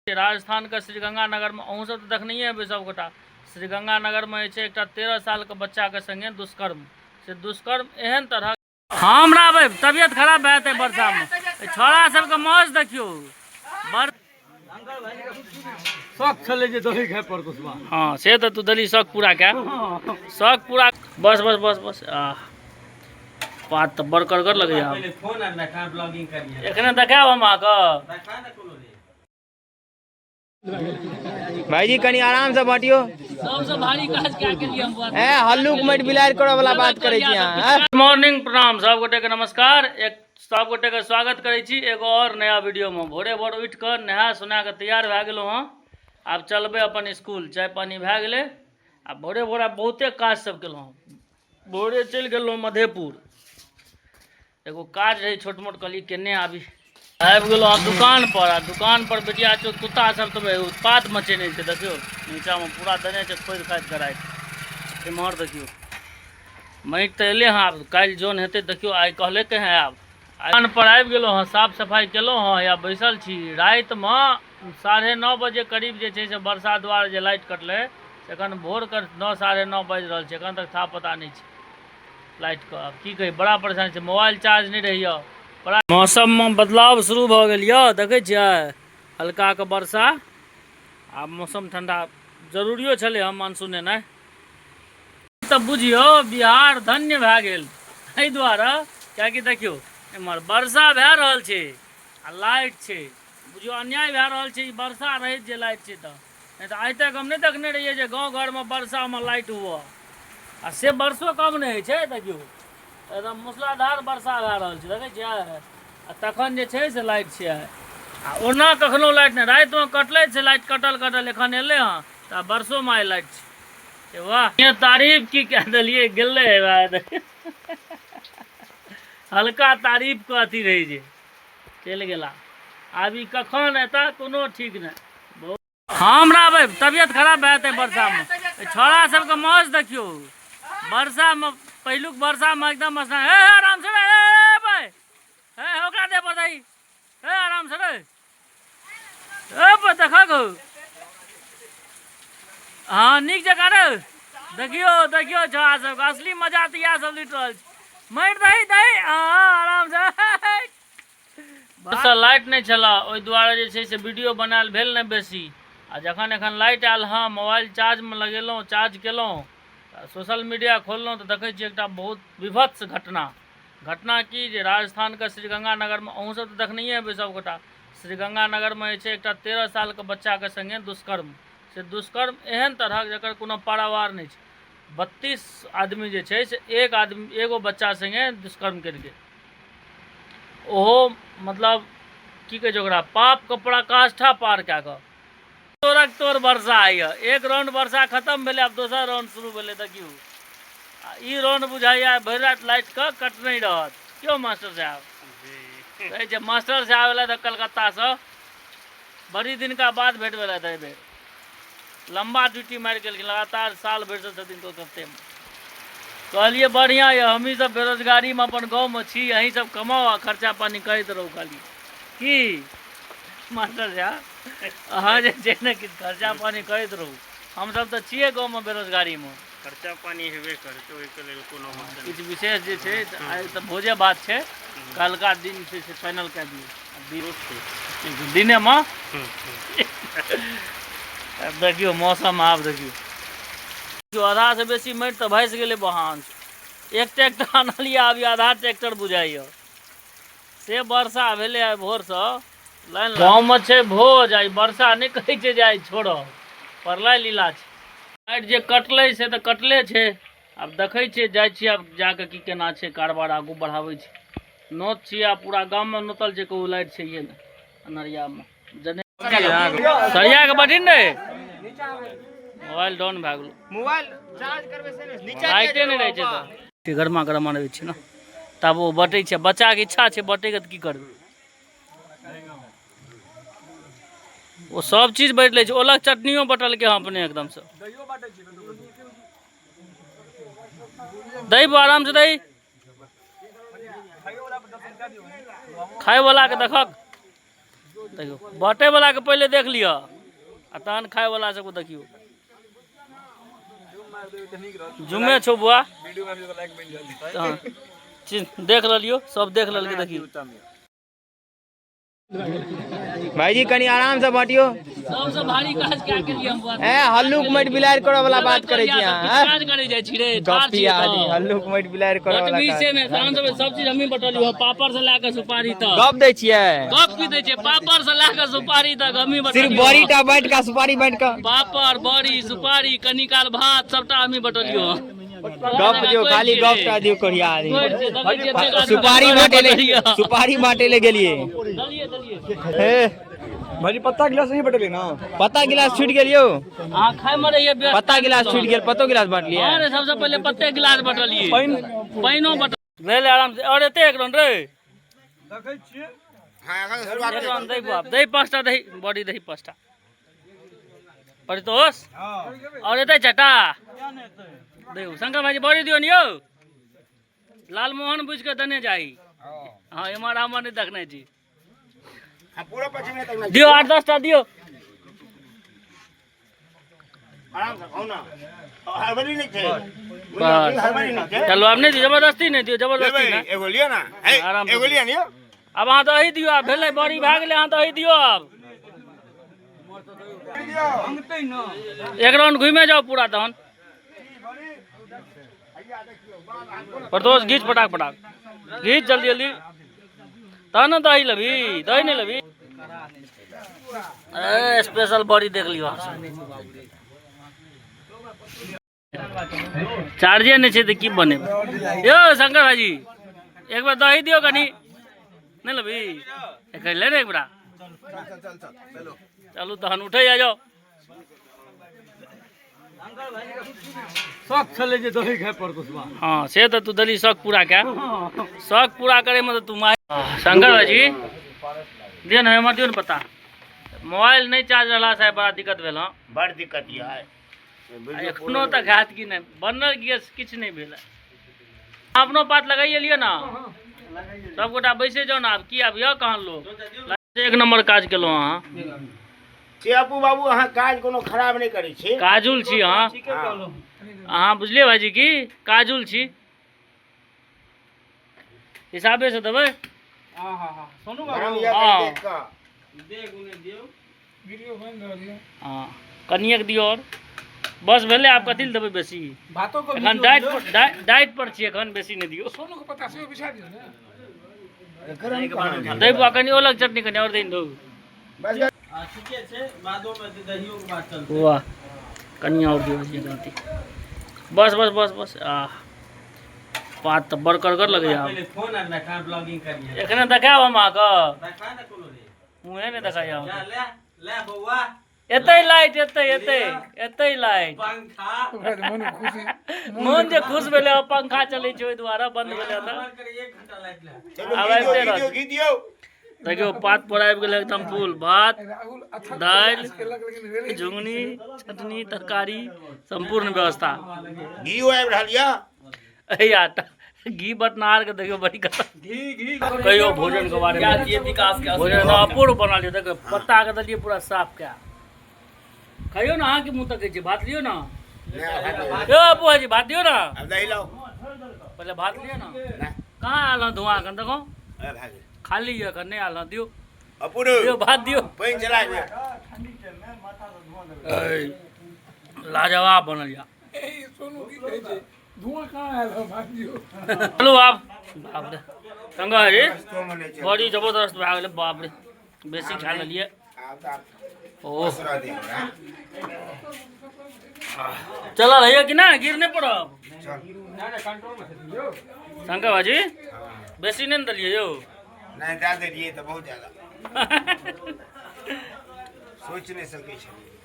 राजस्थानके श्रीगंगानगरमे अहूँ सब तऽ देखनहिए हेबै सबगोटा। श्रीगंगानगरमे जे छै एकटा 13 सालके बच्चाके सङ्गे दुष्कर्म, से दुष्कर्म एहन तरहक। हमरा भाइ तबियत खराब भए जेतै वर्षामे। छौड़ा सबके मौज देखियौ। बड़ शौक छलै जे दही खाय पड़तौ। हँ से तऽ तू देली शौक पूरा कए, शौक पूरा। बस बस बस बस। आह पात तऽ बड़ करगर लगैया। एखने देखायब हम अहाँके। भाईजी कनी आराम से बांटियो। सबसे भारी काज कए के लिए हम। ए हल्लुक माटि बिलाड़ि करऽ वाला बात करै छी अहाँ। गुड मॉर्निंग, प्रणाम, सब गोटे के नमस्कार। एक सब गोटे के स्वागत करै छी एगो और नया वीडियो में। भोरे भोर उठि कऽ नहा सोना कऽ तैयार भए गेलहुँ हँ, आब चलबै अपन स्कूल। चाय पानी भए गेलै आ भोरे भोर आब बहुते काज सब केलहुँ। भोरे चलि गेलहुँ मधेपुर, एगो काज रहै छोट मोट, कहलियै केने आबी। आबि गेलहुँ आब दुकान पर, आ दुकान पर बेटिया चो कुत्ता सब तऽ उत्पात मचेने छै। देखियौ नीचाँमे पूरा देने छै खोदि खादि कऽ राखि। एम्हर देखियौ माटि तऽ एलै हँ, आब काल्हि जौन हेतै। देखियौ आइ कहले के हैं। आब दुकान पर आबि गेलहुँ हँ, साफ सफाइ केलहुँ हँ या बैसल छी। रातिमे 9:30 बजे करीब जे छै से वर्षा दुआरे जे लाइट कटलै, एखन भोरके 9 9:30 बाजि रहल छै, एखन तक था पता नहि छै लाइटके। आब की कही, बड़ा परेशानी छै, मोबाइल चार्ज नहि रहैए। बड़ा मौसममे बदलाव शुरू भऽ गेल यऽ, देखै छियै हल्काके वर्षा। आब मौसम ठण्डा जरूरियो छलै हँ मानसून एनाइ। तऽ बुझियौ बिहार धन्य भए गेल एहि दुआरे, किएकि देखियौ एम्हर वर्षा भए रहल छै आ लाइट छै। बुझियौ अन्याय भए रहल छै ई वर्षा रहैत जे लाइट छै, तऽ नहि तऽ आइ तक हम नहि देखने रहियै जे गाँव घरमे वर्षामे लाइट हुअ, आ से वर्षो कम नहि होइ छै। देखियौ एकदम मूसलाधार वर्षा भए रहल छै, देखै छियै? आ तखन जे छै से लाइट छै, आ ओना कखनो लाइट नहि। रातिमे कटलै से लाइट कटल कटल एखन एलै हँ, तऽ वर्षोमे आइ लाइट छै। वाह, ये तारीफ की कए देलियै, गेलै। हल्का तारीफ के अथी रहै छै, चलि गेला। आब ई कखन एता कोनो ठीक नहि। हमरा भाइ तबियत खराब भए जेतै वर्षामे। छौड़ा सबके मौज देखियौ वर्षामे, पहिलुक वर्षामे एकदम स्नान। हे आराम से रे, हे भाइ, हे ओकरा दे पर दही। हे आराम से रे, ए पर देखक। हँ नीक जकाँ रे। देखियौ देखियौ छौड़ा सबके असली मजा तऽ इएह सब लूटि रहल छै। मारि दही दही, हँ आराम से। लाइट नहि छलए ओहि दुआरे जे छै से वीडियो बनायल भेल नहि बेसी। आ जखन एखन लाइट आयल हँ, मोबाइल चार्जमे लगेलहुँ, चार्ज केलहुँ, सोशल मीडिया खोललहुँ तऽ देखै छी एकटा बहुत विभत्स घटना। घटना की जे राजस्थानके श्रीगंगानगरमे, अहूँ सब तऽ देखनहिए हेबै सबगोटा, श्रीगंगानगरमे जे छै एकटा 13 सालके बच्चाके सङ्गे दुष्कर्म। से दुष्कर्म एहन तरहक जकर कोनो पारावार नहि छै। 32 आदमी जे छै से एक आदमी एगो बच्चा सङ्गे दुष्कर्म केलकै। ओहो मतलब की कहै छै ओकरा, पापके पराकाष्ठा पार कए कऽ। तोरक तोर वर्षा होइए। एक राउंड वर्षा खतम भेलै, आब दोसर राउंड शुरू भेलै। देखियौ आ ई राउंड बुझाइए भरि राति लाइटके कटने रहत। क्यों मास्टर साहब कहै छै? मास्टर साहब एलथि हँ कलकत्तासँ, बड़ी दिनका बाद भेट भेलथि। एहि बेर लम्बा ड्यूटी मारि गेलखिन, लगातार साल भरिसँ छथिन कलकत्तेमे। कहलियै बढ़िआँ यऽ, हमही सब बेरोजगारीमे अपन गाँवमे छी, अहीं सब कमाउ आ खर्चा पानी करैत रहू खाली। की मास्टर साहब, अहाँ जे छै ने किछु खर्चा पानी करैत रहू, हमसब तऽ छियै गाँवमे बेरोजगारीमे। खर्चा पानी हेबे करतै, ओहिके लेल कोनो किछु विशेष जे छै आइ तऽ भोजे भात छै, काल्हिका दिन छै से फाइनल कए दियौ दिनेमे। देखियौ मौसम, आब देखियौ आधा से बेसी माटि तऽ भसि गेलै बहान। एक ट्रैक्टर आनलियै, आब आधा ट्रैक्टर बुझाइए। से वर्षा भेलै आइ भोरसँ। लाइन गाँवमे छै भोज, आइ वर्षा नहि कहै छै जे आइ छोड़ब, प्रलय लीला छै। लाइट जे कटलै से तऽ कटले छै। आब देखै छियै, जाइ छियै आब जाकऽ की केना छै कारबार आगू बढ़ाबै छै। नोत छियै आ पूरा गाममे नोतल छै, कहू लाइट छैहे नहि अन्हरियामे। जने सरिया के बटिन रे, मोबाइल डाउन भए गेलो। मोबाइल चार्ज करबै से नहि, नीचा लाइटे नहि रहै छै तऽ गरमा गरमा रहै छै ने, तब ओ बटै छै। बच्चाके इच्छा छै बटैके तऽ की करबै, ओ सब चीज बाँटि लै छै। ओलक चटनियो बटलकै हँ अपने एकदमसँ। दही आराम से दही खाय वाला के देखक। देखियौ बाँटै वला के पहिले देख लिअ आ तहन खाय वला सबके देखियौ। जुमे छौ बुआ, देख लेलियौ, सब देख लेलकै। देखियौ भाईजी कनी आराम से बांटियो। सबसे भारी काज क्या के लिए हम बुआ? ए हल्लुक माटि बिलाड़ि करऽ वाला बात करै छी अहाँ। काज करै जाइ छी रे, ठाढ़ गप्पी छियै आदमी तऽ। हल्लुक माटि बिलाड़ि करऽ वाला बटबी काज। से नहि, तहन सब चीज हमही बटलियौ, पापड़ से लए कऽ सुपारी तक। गप दै छियै? गप की दै छियै, पापड़ से लए कऽ सुपारी तक हमही सिर्फ बटलियौ। बड़ी टा बाँटि कऽ, सुपारी बाँटि कऽ? पापड़, बड़ी, सुपारी, कनी काल भात, सबटा हमही बटलियौ। गप दियौ, खाली गप टा दियौ कोढ़िया आदमी। सुपारी बाँटे ले, सुपारी बाँटे ले गेलियै। हे भाजी पत्ता गिलास नहीं बटली ना? पत्ता गिलास छूटि गेल यौ। अहाँ खाय मे रहियै व्यस्त। पत्ता गिलास छूटि गेल, पत्तो गिलास बाँटलियै? अरे सबसे पहिले पत्ते गिलास बटलियै, पानिओ बटल ले ले आराम से। और एते एक राउंड रे देखै छियै। एक राउंड दही बाप, दही 5टा, दही बड़ी, दही 5टा। परितोष और एते चटा देखू। शंकर भाईजी बड़ी दियौ ने यौ, लालमोहन बुझि कऽ देने जाही। हँ, एम्हर आम्हर नहि देखने छी। दियौ 8-10 टा दियौ। बस चलू, आब नहि दियौ जबरदस्ती, नहि दियौ जबरदस्ती नहि। एगो लिअ ना, आराम से। एगो लिअ ने। आब अहाँ दही दियौ, आब भेलै, बड़ी भए गेलै, अहाँ दही दियौ। आब एक राउंड घुमे जाउ पूरा तहन। परदोष घीच, फटाक फटाक घीच, जल्दी जल्दी, तहन ने दही लेबही, दही नहि लेबही? ए स्पेशल बड़ी देख लियौ अहाँ सब। चार्जे नहि छै तऽ की बनेबै यौ? शंकर भाईजी एक बेर दही दियौ कनि। नहि लेबही? एक ले ने एक बेरा। चलू तहन, उठै जाउ। शौक छलै जे दही खाय पड़तौ सुबह। हँ, से तऽ तू देली शौक पूरा कए, शौक पूरा करैमे तऽ तू माहि। शंकर भाईजी दियौ ने, हमर दियौ ने पता। मोबाइल नहि चार्ज रहला से बड़ा दिक्कत भेल हँ। बड़ दिक्कत यऽ। एखनो तक हैत कि नहि बनल गैस, किछु नहि भेल। अपनो पात लगाइए लिअ ने, सबगोटा बैसे जाउ ने। आब की आब यऽ कहाँ लोक। एक नंबर काज केलहुँ अहाँ। से अपू बाबू, अहाँ काज कोनो खराब नहि करै छी। काजुल छी अहाँ, अहाँ बुझलियै भाईजी की काजुल छी। हिसाबे से देबै। गरम यऽ कनि देख कऽ। हँ, कनिएक दियौ आओर, बस भेलै। आब कथी लए देबै बेसी? एखन डाइट पर, डाइट पर छी, एखन बेसी नहि दियौ। दही बुआ कनि ओलक चटनी कनि आओर दही दू। बस। वाह, कनि आओर दियौ गलती। बस बस बस बस। आह, पात तऽ बड़ करगर लगैया। आब एखने देखायब हम अहाँके, मुँहे नहि देखाइए अहाँके। एतै लाइट, एतै एतै एतै लाइट। मन जे खुश भेलै, आब पंखा चलै छै, ओहि दुआरे बंद भेलै तऽ। चलू। आब घी आबिते दियौ, घी रहत। दियौ, घी दियौ। देखियौ, पात पर आबि गेलै एकदम फूल। भात, दालि, झुंगनी, चटनी, तरकारी, सम्पूर्ण व्यवस्था। घियो आबि रहल यऽ। अहिया घी बटनार के देखियौ, बड़ी कथा कहियो भोजन के बारे में। भोजन अपूर्व बनल यऽ। देखियौ, पत्ता के देलियै पूरा साफ कए। खइयौ ने, अहाँ के मुँह तकै छी। भात लियौ ने यौ बुआ जी, भात दियौ ने। आब दही लाउ। पहिले भात लिअ ने। कहाँ आयल हँ धुआँ एखन? देखो। ए, भए गेल। खाली यऽ एखन, नहि आयल हँ। दियौ। अपूर्व। दियौ, भात दियौ। पानि चला गेल। लाजवाब बनल यऽ। चलू आब। बाप रे शंकर जी, बड़ी जबरदस्त भए गेलै। बाप रे, बेसी खा लेलियै। आब तऽ ओ रह दे हमरा। चलल होइए कि नहि? गिर नहि पड़ब शंकर भाजी? बेसी नहि ने देलियै यौ? नहि, दए देलियै तऽ बहुत ज्यादा, सोचि नहि सकै छलियै।